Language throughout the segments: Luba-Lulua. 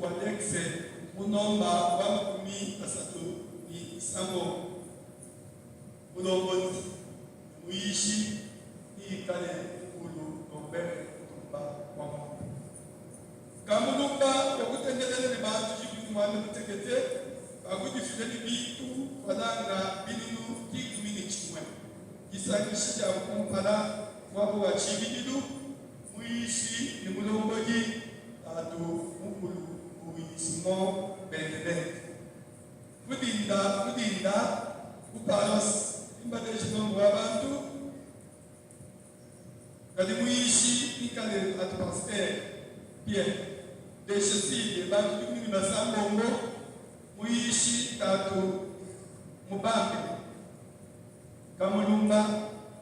Alex mu nomba wa 36. Mulombodi ne muyishi neikale mukulu Robert Mutumba wa Ngombe. Kamulumba wa kutendelela ne bantu 18 bakudifila ne bintu mfranga 11,000. Disangisha dia kumpala muaba wa tshibidilu, muyishi ne mulombodi Tatu Mukulu Mbuyi Simon Bendebende. Ku dinda ku dinda ku Palos mbaleje nomba wa bantu kadi muyishi ikale atu pasteur Pierre Deshesile bantu 16 muyishi tatu Mubambe Kamulumba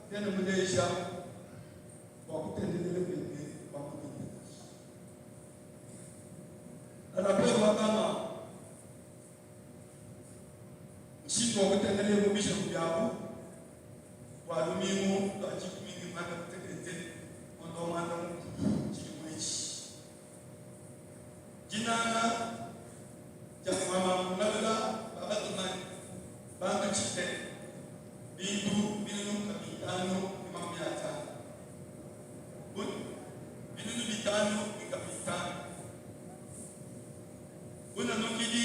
kena muleja bua kutendelela kuende kua mu dinda nansha. Rapport wa bama mushindu wa kutendelela mu bijengu biabu bua lumingu lua 18 ngondo wa 10 tshidimu etshi. Dinanga dia mama ngalula ba batumani bantu tshite bintu 550 5,500. Bunanukidi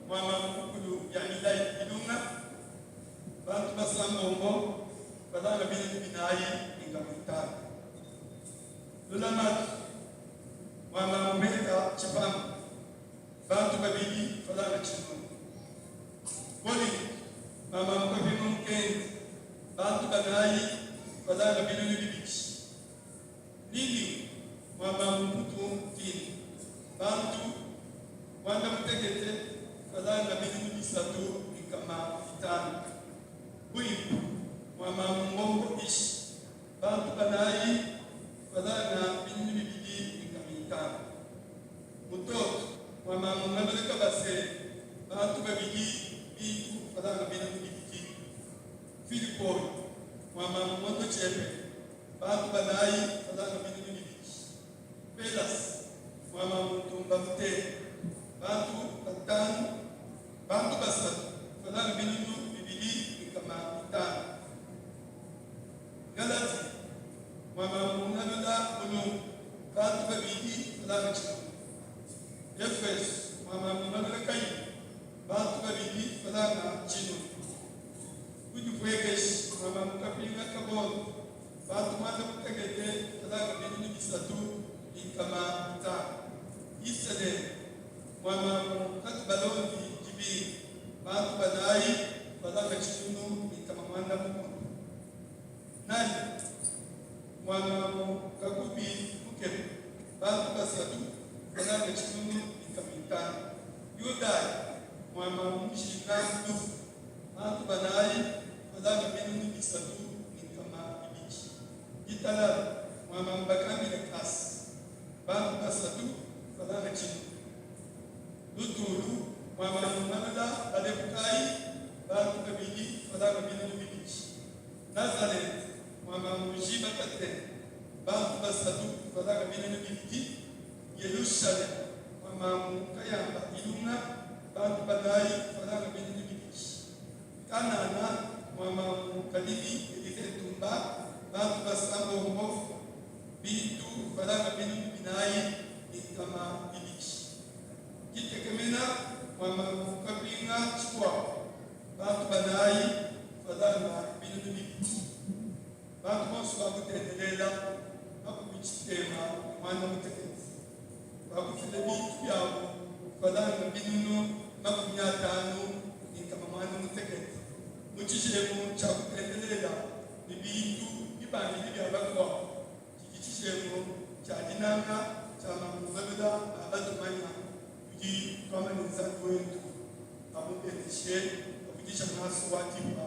bua mamukulu ya milayi ilunga bantu basambombo balanga 4,500. Lulamatu bua mamumeta tshipanga bantu babidi balanga 1000. Poli mama mukapima mukendi bantu banayi balanga 2,000. Nini mama mputu tini bantu 16 falanga 3,500. Bwimpu mama ngombo ishi bantu banayi falanga 2,500. Mutoto mama ngaloleka base bantu babidi bintu falanga 2,000. Filipoi mama ngondo chepe bantu banayi falanga 2,000. Pelas mama mutumba mutele bantu batanu bantu basatu falanga 2,500. Galati mama mungalula mulungu bantu babidi falanga 1,000. Efeso mama mungalula kayi bantu babidi falanga 1,000. Kudipuekeshi mama mukapinga kabondo bantu 16 falanga 3,500. Isalele mama mukatubalondi dibingi bantu banayi falanga 1,800. Nani mama mukakubi mukebe bantu basatu falanga 1,500. Yudaya mama mujinga lufu bantu banayi falanga 3,200. Gitalala mama mbakambile kasi bantu basatu falanga 1,000. Lutulu mama mungalula balebukayi bantu babidi falanga 2,000. Nazareth mama mujiba kate bantu basatu falanga 2,000. Yerusalem mama mukayamba ilunga bantu banayi falanga 2,000. Kanana mama mukadimi Elize Ntumba bantu basambombo bintu falanga 4,200. Kitekemena mama mukapinga chikwapo bantu banayi falanga 2,000. Bantu bonso bakutendelela 36 bakufila bintu byabo falanga 5,500 mu tshijemu tshia kutendelela ne bintu bibandile bya bakuabo tshidi tshijemu tshia dinanga tshia mamungalula ba batumanya tudi twamanya Nzambi wetu amubeneshe avudisha ngasu wa dipa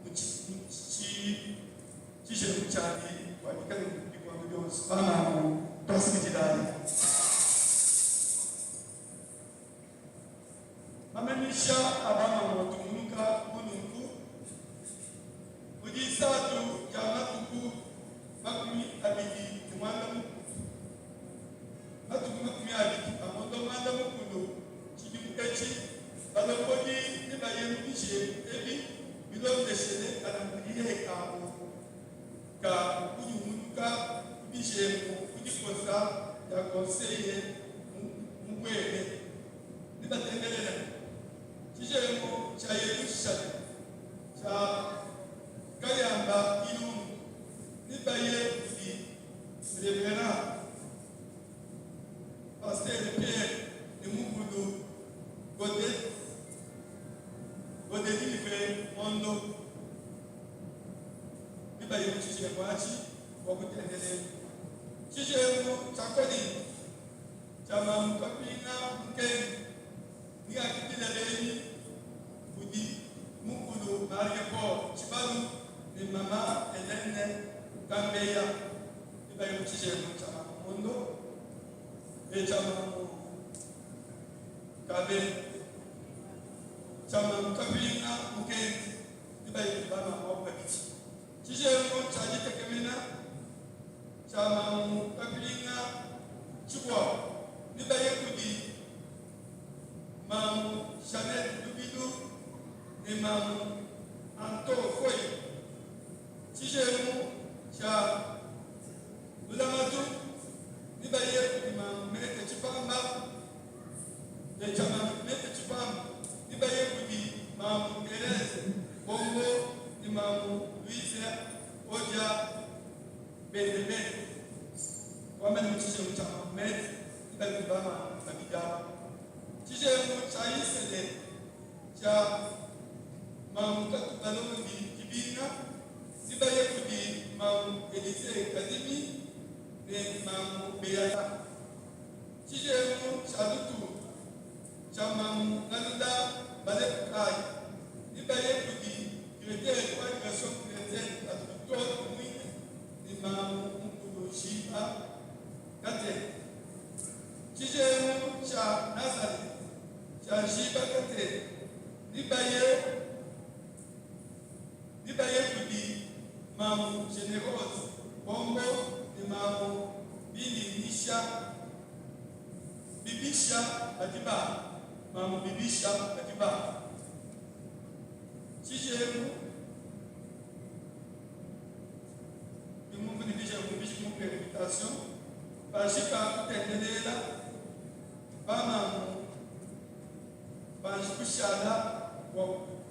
mu tshijemu tshiandi bua bikale bikondo bionso banamu twasikidilayi. Mamanyisha abama watungunuka bununku mu disatu dia matuku 21 matuku 20 a ngondo 9. bijengu ebi bilondeshele kalandriye kabu ka kunyunguluka ku bijengu ku dikosa dia konseye mubuele ne batendelela. Tshijengu tshia Yelushalema tshia Kayamba Ilungu ne baye kudi Reverend Pasteur Pierre ne mukulu Godelive Mondo ne baye mu tshijengu atshi bua kutendelela. Tshijengu tshia Kolinto tshia Mamu Kapinga Mukendi ne akidila benyi kudi mukulu Marie Paul Tshibalu ne Mama Helene Kambeya ne baye mu tshijengu tshia Mamu Mondo ne tshia Mamu Kabe tshia Mamu Kapinga Mukendi ne baye kudi ba mamu abu babidi. Tshijengu tshia ditekemena tshia Mamu Kapinga tshikuabu ne baye kudi Mamu Jeanette Lubilu ne Mamu Anto Foyi. Tshijengu tshia lulamatu ne baye kudi Mamu Mete Tshipamba ne tshia Mamu Mete Tshipamba ne baye kudi Mamu Therese Bongo ne Mamu Louise Odia Bendebende. Wamba ne mu tshijengu tshia Mamu Mete ne baye kudi bamamu babidi aba. Tshijengu tshia Iselele tshia Mamu Katubalondi Kibinga ne baye kudi Mamu Elise Kadimi ne Mamu Beata. Tshijengu tshia lutulu tshia Mamu Ngalula Balekukayi ne baye kudi Directeur wa Education Chretienne Katutoto Mwine ne Mamu Mukulu Shiba Katende. Tshijengu tshia Nazareth tshia Shiba Katende ne baye ne baye kudi Mamu Generose Bombo ne Mamu Biningisha Bibisha Badibanga, Mamu Bibisha Badibanga. Tshijengu ndi mumvue ne bijengu bishi mupe invitation bajika kutendelela bamamu banji kushala bua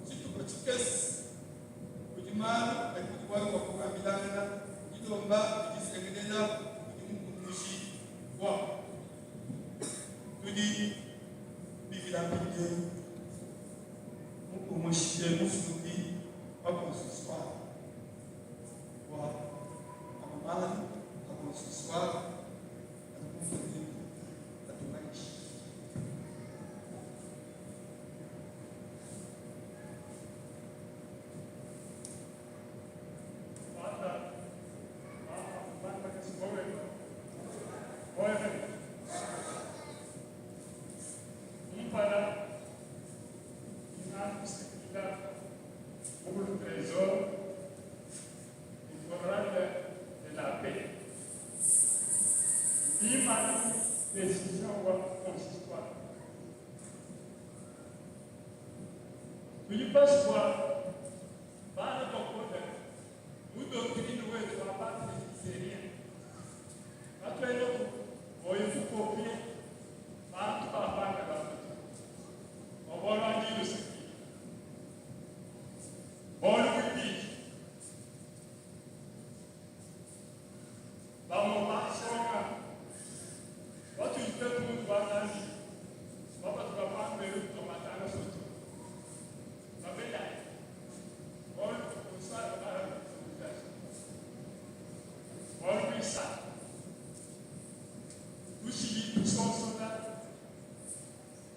tshitupa tshikese kudi malu adi kudi bualu bua kuambilangana dilomba ne disengelela kudi mukulu wa tudi bikila mpindieu mukumushe mufundi wa consensual wa amamali a consensual atukufundi atumanyishe. Kumpala, ndi Mukulu Tresor ne Chorale de la Paix mbimane decision wa consistoire. Tudi pasua bana bakole mu doctrine wetu wa ba presbyterien katuena tuboye kukopie bantu ba panga bafutu bua bualu andi lusiki bualu buibidi bamue bansonga batudi tuetu mutu banandi bapatuka pambelu bamatanga foto babela bualu kusala bualu buisatu tushidi tusonsola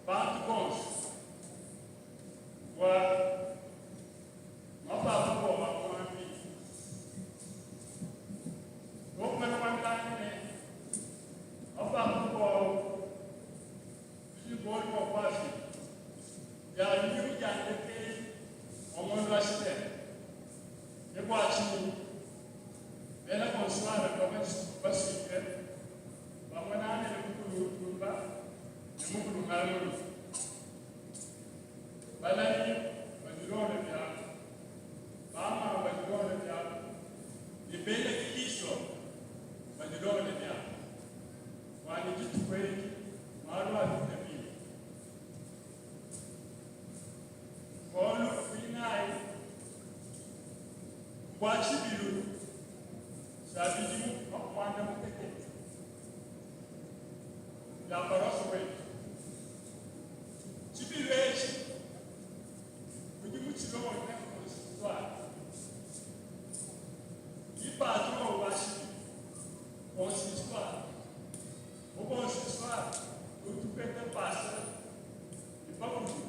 bantu bonso bua mapapa bua bamuambi bokumana kwambilangene mapapa bua tudi bolu bua kwafi ya lumingu dia ndekelu wa ngondo wa tshitema ne bua tshinyi bena konsuala basuike bamonane ne mukulu Lumba ne mukulu Ngalulu balami badilongolole. Bua tshibilu tshia bidimu muanda mutekete bia parwase wetu. Tshibilu etshi udi mutshilonde consistoire ki patron wa tshibilu consistoire. Mu consistoire tudi tupeta pasteur ne bakulu ne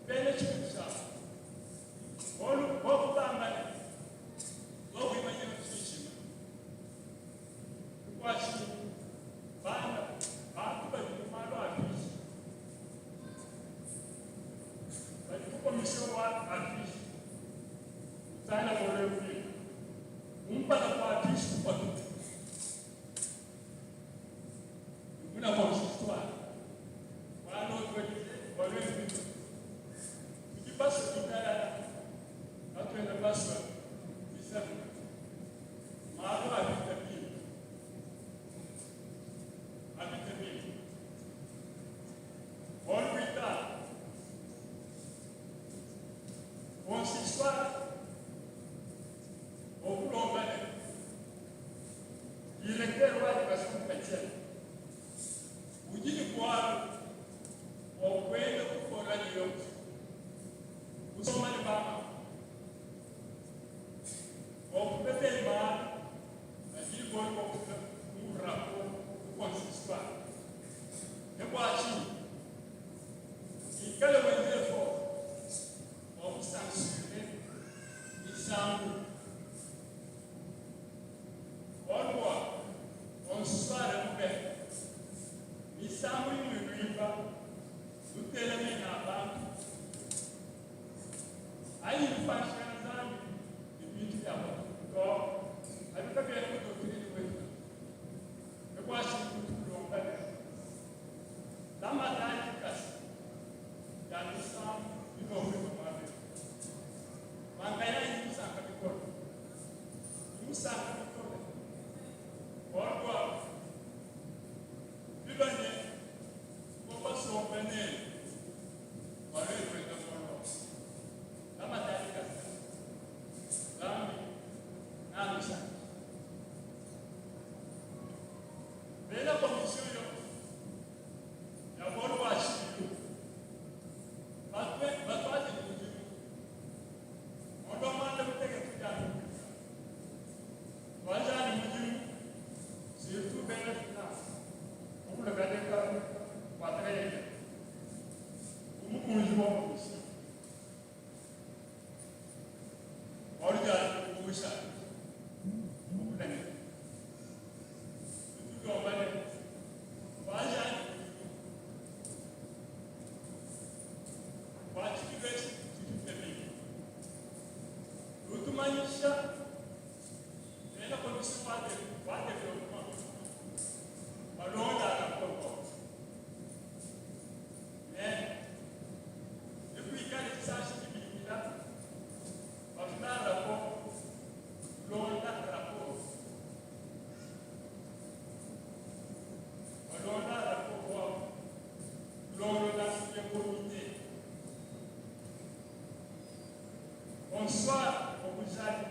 bena tshibilu tshiabu. Bualu bobu bamba ne, Tuakuimanyina ku tshishima. Bua tshinyi bana bantu badi mu malu a affiche badi ku commission wa affiche kutangila bualu ebu bimpe kumpala kua affiche kupatuka? Muna consistoire wa l'autorité wa lwenu tudi basue kuikalala katuena basue bisalu malu apita bimpe apita bimpe bualu buitanu consistoire okulomba ne Directeur wa education chretienne udi ne bualu bua kuenda ku chorale yonso, kusomba ne bamama bua kupeta malu adi ne bualu bua kufika mu rapport ku consistoire. Ne bua tshinyi ikale wenza effort bua kusanctionner misambu. Bualu bua bonsoir mube misambu imue nuimba nutela mena a bantu anyi nupanshikana Nzambi ne bintu bia patupu to abi kabiena mu doctrine wetu ne bua tshinyi tutu tulomba ne lamatayi dikasa dia misambu inuakuimba muaba eu bankayayi nusanka bikole. Musanka bikole bualu bua bibanye tuvua basombe nenu bua nuenu kuenda muoyo lamatadi kasa Nzambi nanusanki bena komisiyo yonso ya bualu bua tshibilu batuadile mudimu Ngondo muanda mutekete udi anu upita, tuajani mudimu surtout bena finance mukulu kaleka kuataka yeye bu mukunji wa commission bualu dia kumusha mukulenge tutulomba ne tuajani mudimu Bua tshibilu etshi tshipite bimpe, lutumanyisha bena Commission wa Developpement balonda raporo ne nekuikale tshisanji tshibikila bafila raporo kulonda raporo balonda raporo wabu Longolola le comite. Bonsoir Obujali.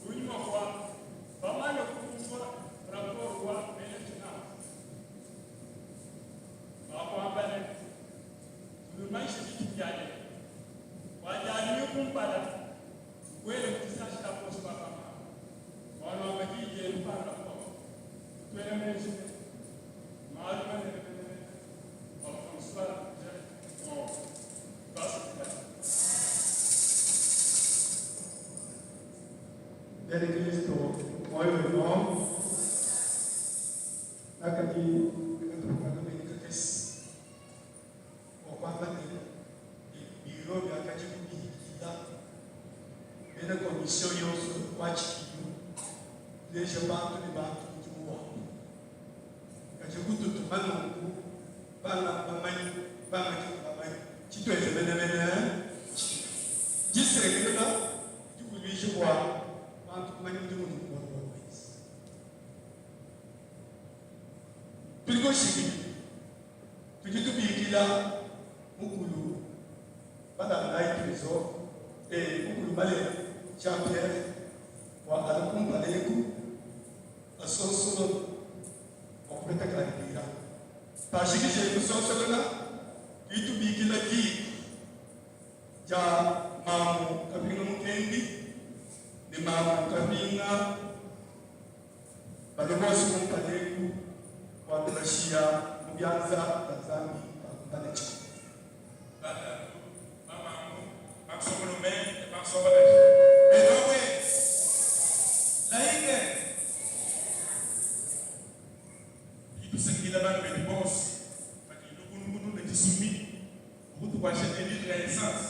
Kunyima kua bamane kumvua rapport wa bena finance, bakuamba ne, Tunumanyishe dituku dia lelu bua dia lumingu kumpala nubuele mu tshisanji tshia poste pa bamama bua nuamba diyi dienu pa rapport. Tuela meji ne, malu manene menemene a François Jeff Moore. Tuasakidila. Bena Kristo muoyo wenu nakadi katupa kanumeni kakese bua kuamba ne biro biakadi kubikila bena komisiyo yonso wa tshikidilu kuleja bantu ne bantu mudimu wabu. Kadi kututuma nunku banga bamanyi banga bamanyi tshituenze menemene disekelela dikuluisha bua bantu kumanya mudimu udi kuenza. Tudi ku nshikidilu, tudi tubikila mukulu Balangayi Tresor e mukulu Malela. Jean Pierre bua alue kumpala eku asonsolole bua kupeta karibira. Pajikijeye kusonsolola, tudi tubikila diku dia Mamu Kapinga Mukendi ne Mamu Kapinga balue bonso kumpala eku bua tubashiya mu bianza bia Nzambi bakumbane tshikondo. Batatu, bamamu, bansongalume ne bansongakaji, bena we laike, tudi tusakidila bana betu bonso badi ne lukunukunu ne tshisumi bua kutukuatshisha ne litre ya essence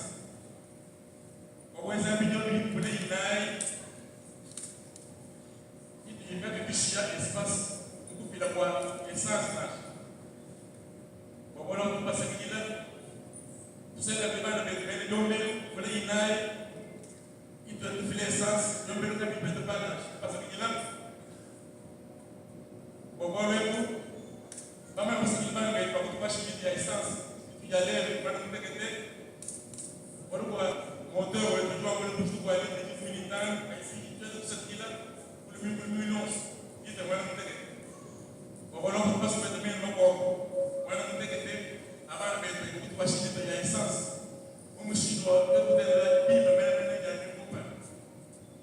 bua kuenza miliyo mikule inayi itudi petu tushiya espace mu kufila kua essence nansha. Bua bualu abu tubasakidila, tusakidila kudi bana betu bena biombelu mvula inayi itu tufila essence biombelu kabiyi bipeta bana nansha. Tubasakidila bua bualu ebu. Bamane kusakidila bana betu bakutupa shimidi ya essence itu ya lelu bana mutekete bualu bua moteur wetu udi wambula bujitu bua litre dikumi ne itanu kayifiki tuetu tusakidila ku lumingu lumingu luonso litre muanda mutekete. Bua bualu abu basombe mena makuabu muanda mutekete a bana betu badi kutupa shilita ya essence mu mushindu wa tuetu kutendela bimpe menemene dia lumingu kumpala.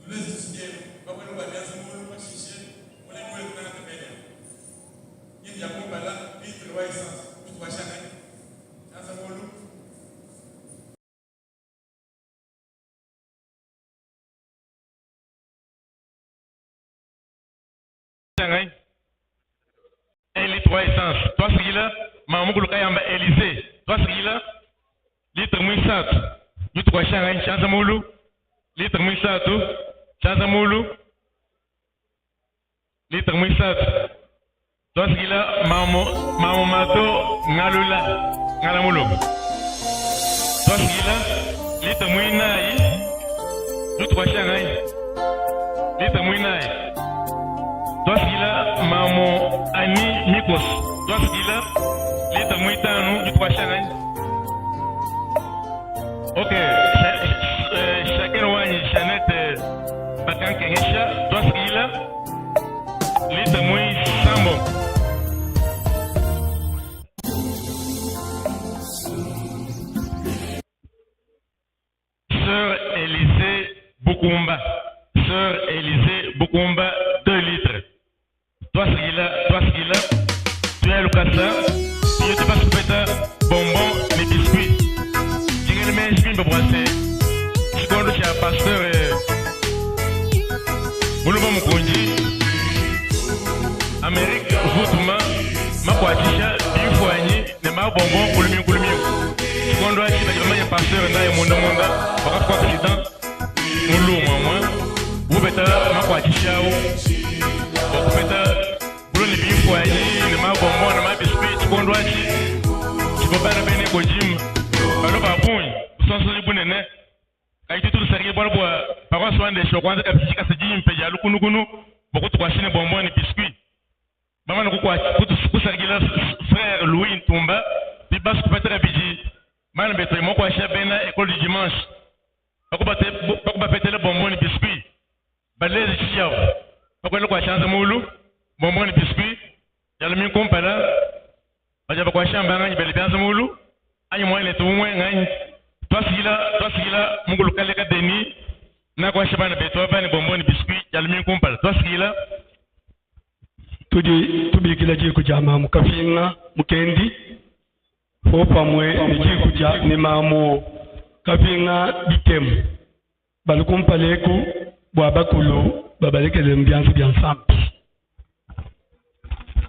Nuleje tshisu dienu pa kuela kua bianza mulu pashishe mulami wetu neangate mena ende ya kumpala litre wa essence utu wa shanganyi tshianza mulu. Ngai un litre wa essence twasikila mama mukulu kayamba Elysee twasikila litre mwisatu yutu kwa shanga chanza mulu litre mwisatu chanza mulu litre mwisatu twasikila mamo mamo mato ngalula ngala mulu twasikila litre mwinayi yutu kwa shanga litre mwinayi twasikila mamo ani mikos twasikila litre mwitanu yutu kwa shanga ok chacun wanyi Jeannette bakankengesha twasikila litre mwi sambo. Sœur Élisée Bukumba, Sœur Élisée Bukumba, 2 litres. Twasikila, twasikila, tu as le kassa, tu te passes péta, bonbon, les biscuits. Jingel men shmin babrase. Secondo cha pasteur Mulumba Mukunji, Amérique Vutuma, makwachisha bimfwanyi ne mabonbon kulumi kulumi. Secondo achi bajamanya pasteur ndaye munda munda, wakafwa accident mulumwa mwa. Bubeta makwachishawo. Bakupeta buloni bimfwanyi ne mabonbon ne mabiscuit secondo achi. Chibobana bene kojim. Balo babunyi, usonso bunene. Kaiti tu sérieux bwana bwa paroisse wande sho kwanza kabisa kasiji mpe ya lukunukunu bokutu kwa shine bonbon ni biscuit. Mama no kwa kutu kusargila frère Louis Ntumba bi bas kupata biji mana beto mo kwa shabena école du dimanche. Bakuba petele bonbon ni biscuit. Balezi chiao. Bakwenda kwa chanza mulu bonbon ni biscuit. Yalo mi kompala. Baja kwa shamba nganyi bele bianza mulu. Anyi mwana tumwe nganyi. Twasikila twasikila mungulu kaleka deni na kwa shabana beto bani bonbon ni biscuit yalo mi kompala. Twasikila tudi tubikila jiku ja mamu kafinga mukendi fo pamwe ni jiku ja ni mamu kafinga bitemu balukumpaleku bwa bakulu babalekele mbyansi bya nsambi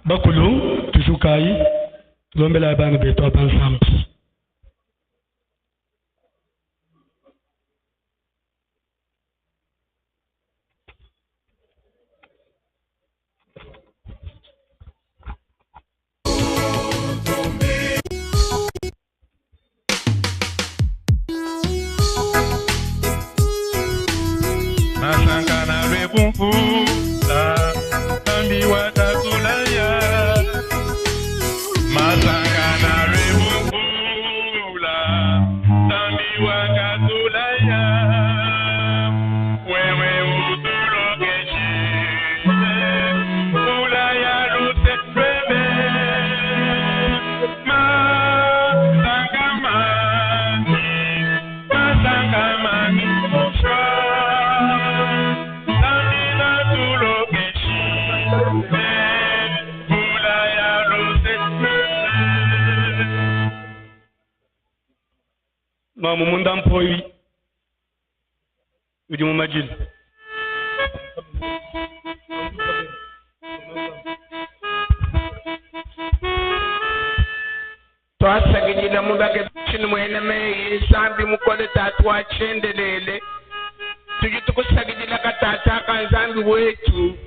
bakulu tushukayi tulombela abana betu abansambi. Masankana lwekumfula Nzambi watatulaya. Masankana lwekumfula Mamu munda mpoyi udi mu madilu. Twasakidila mubake tshini muena meyi Nzambi mukole tatu wa tshiendelele. Tudi tukusakidila katata ka Nzambi wetu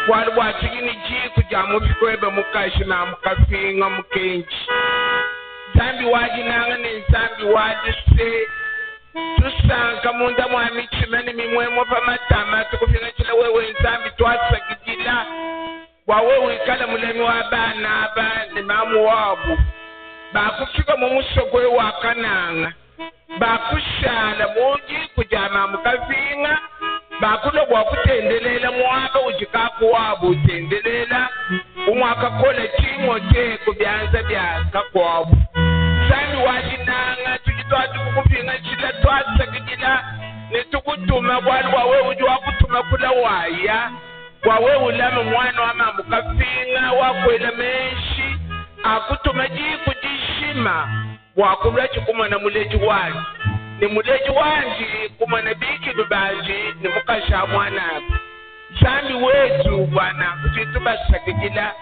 bualu bua tudi ne diku dia mupika webe mukaji mamu Kafinga mukenji. Nzambi wa dinanga ne Nzambi wa luse, tusanka munda mua mitshima ne mimuemue pa matama, tukupingajila wewe Nzambi twasakidila bua wewe wikale mulami wa bana aba ne mamu wabu bakufika mu musoko eu wa Kananga, bakushala mu diku dia mamu Kavinga, bakulua bua kutendelela muaba udi kaku wabu utendelela, umuakakola Timote ku bianza bia kakuabu. Nzambi wa dinanga, tudi tuatukukupingajila twasakidila ne tukutuma bualu bua wewe udi wakutuma kula waya bua wewe ulame mwana wa mamu Kafinga wakuela menshi akutuma diku dishima bua kulua tshikumona muledi wanji ne muledi wanji kumona bikilu banji ne mukasha mwanabu. Nzambi wetu bwana tudi tubasakidila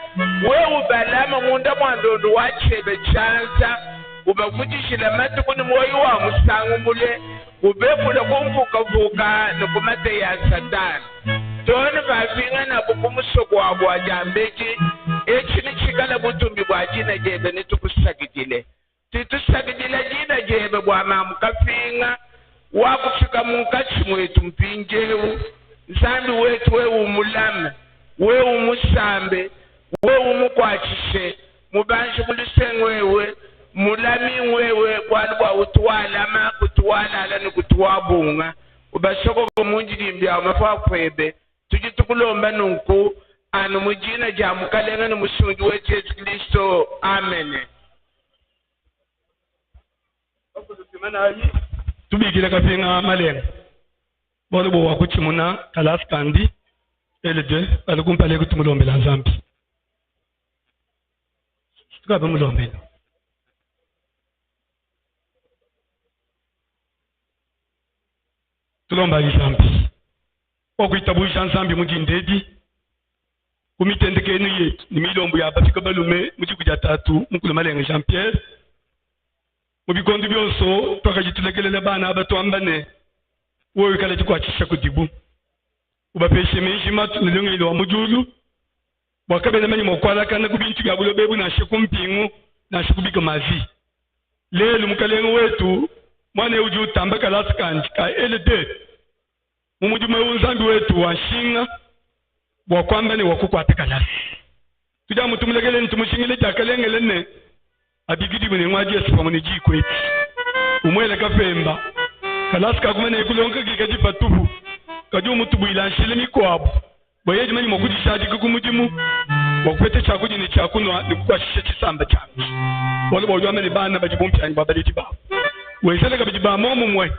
wewe balama munda mua ndondo wa tshiebe tshianza ubavudishila matuku ne muoyo wa musangu mule ubepula kumvukavuka ne kumate ya Satani. Tone bavinga nabo kumusoko wabo wa diambedi etshi ni tshikala butumbi bua dina diebe netukusakidile. Tutusakidila dina diebe bua mamu Kafinga wakufika munkatshi mwetu mpindieu. Nzambi wetu wewe umulame, wewe umusambe, wewe umukuatshishe, mubanji mulusengu wewe, mulami wewe, bualu bua utuwalama, kutuwalala ne kutuwabunga. Ubasokoko mundidimbi awo mafakwebe. Tudi tukulomba nunku anu mu dina dia Mukalenga ne Musungi wetu Yesu Kristo. Amen. Tubikile Kafinga malenga bualu bua wakutshimuna kalasa kandi L2 bali kumpala eku tumulombela Nzambi. Tukabe mulombela. Tulomba Nzambi. Wakuitabuja Nzambi mudindedi kumitendekenu yetu ni milombo ya bafika balume mu diku dia tatu mukulu Malenga Jean Pierre. Mu bikondo bionso twakajitulekelela bana aba twamba ne wewe wikale dikuatshisha kudibu ubapeshe meji matu ne lungenyi lua mu diulu bua kabena manyi mua kualakana ku bintu bia buloba ebu nansha ku mpingu nansha kubika mavi. Lelu mukalenge wetu mwana eu udi utamba kalasa kandi ka L2 mu mudimu eu Nzambi wetu wa nshinga bua kuamba ne wakukuata kalasa. Tudi amu tumulekele ne tumushingile diakalengele ne abikidibwe ne ng'wadi Yesu pamue ne diku edi. Umuele kapemba kalasa kakumana ekulonga kikadi patupu kadi umutubuila nshila mikuabu bua yeye dimanye mua kudishadika ku mudimu bua kupeta tshiakudia ne tshiakunua ne kukuatshisha tshisamba tshiandi. Bualu bua udi wamba ne bana badi bumpianyi bua baledi babu. Wenzele kabidi ba muomumue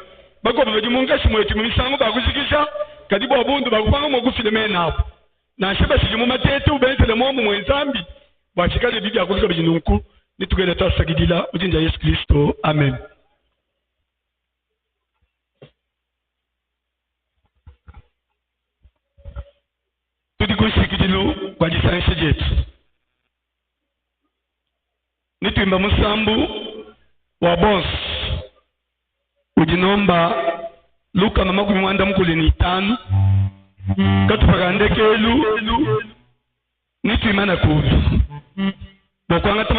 bakuabu badi munkatshi muetu mu misangu bakujikija kadi bua bundu bakupanga mua kufila mena abu. Nansha bashidi mu matete ubenzele muomumue Nzambi bua tshikale bibi akulu kabidi nunku ne tukele twasakidila mu dina dia Yesu Kristo. Amen. Tudi ku nshikidilu kua disangisha dietu. Nituimba musambu wa bonso udi nomba 185 katupa ndekelu nituimana kulu bua kuangata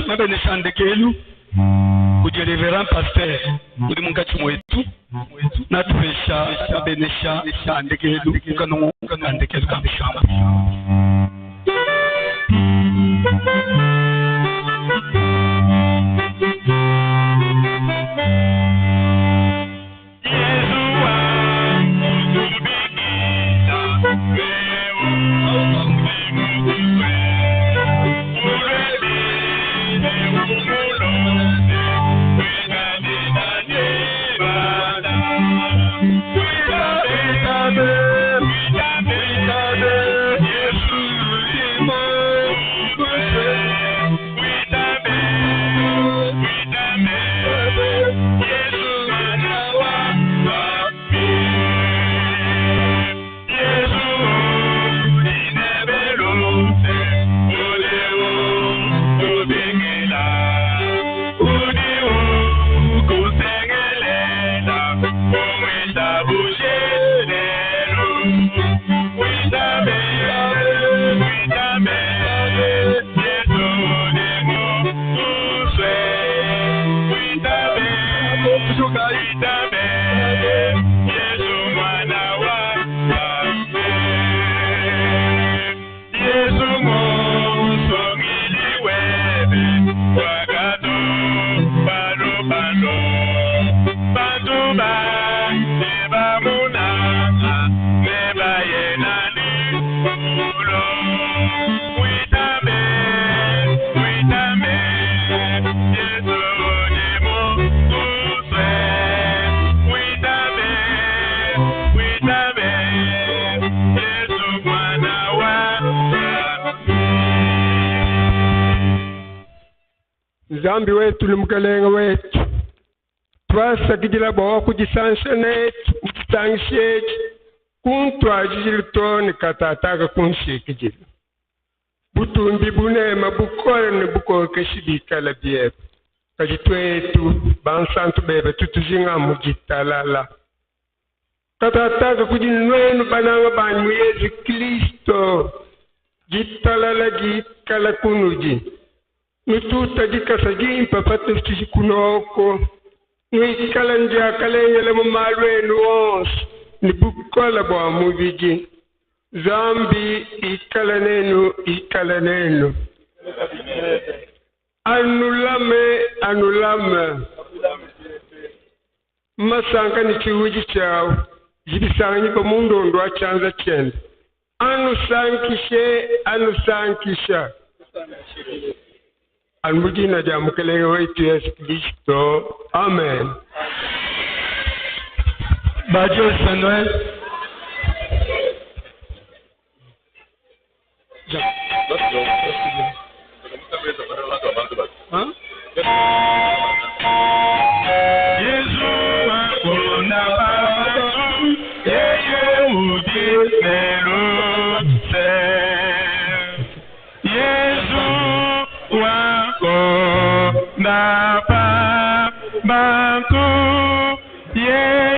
mabenesha ndekelu kudi reverend pasteur udi munkatshi mwetu natupesha mabenesha ndekelu mukanungu ka ndekelu ka musambu. Yesu Nzambi wetu ne Mukelenge wetu, twasakidila bua kudisansha netu mu tshisangishi etshi kuntwajijile too ne katataka kunshikidila. Butumbi bunema bukole ne bukokeshi bikala biebe. Kadi twetu bansantu bebe tutujinga mu ditalala. Katataka kudi nwenu bananga banyi mu Yesu Kristo. Ditalala dikala kunudi. Nututa dikasa dimpa patutshidi kunoko. Nuikala ndiakalengele mu malu enu onso ne bukole bua mubidi. Nzambi ikala nenu, ikala nenu. Anulame, anulame. Masanka ne tshiwudi tshiawu dibisanganyi pa mundondo wa tshianza tshiende. Anusankishe, anusankisha. Anu mu dina dia Mukelenge wetu Yesu Kristo. Amen. Badio Samuel. Hein? Yesu akona bantu, yeye udi neluse. Yesu wakona bantu, yeye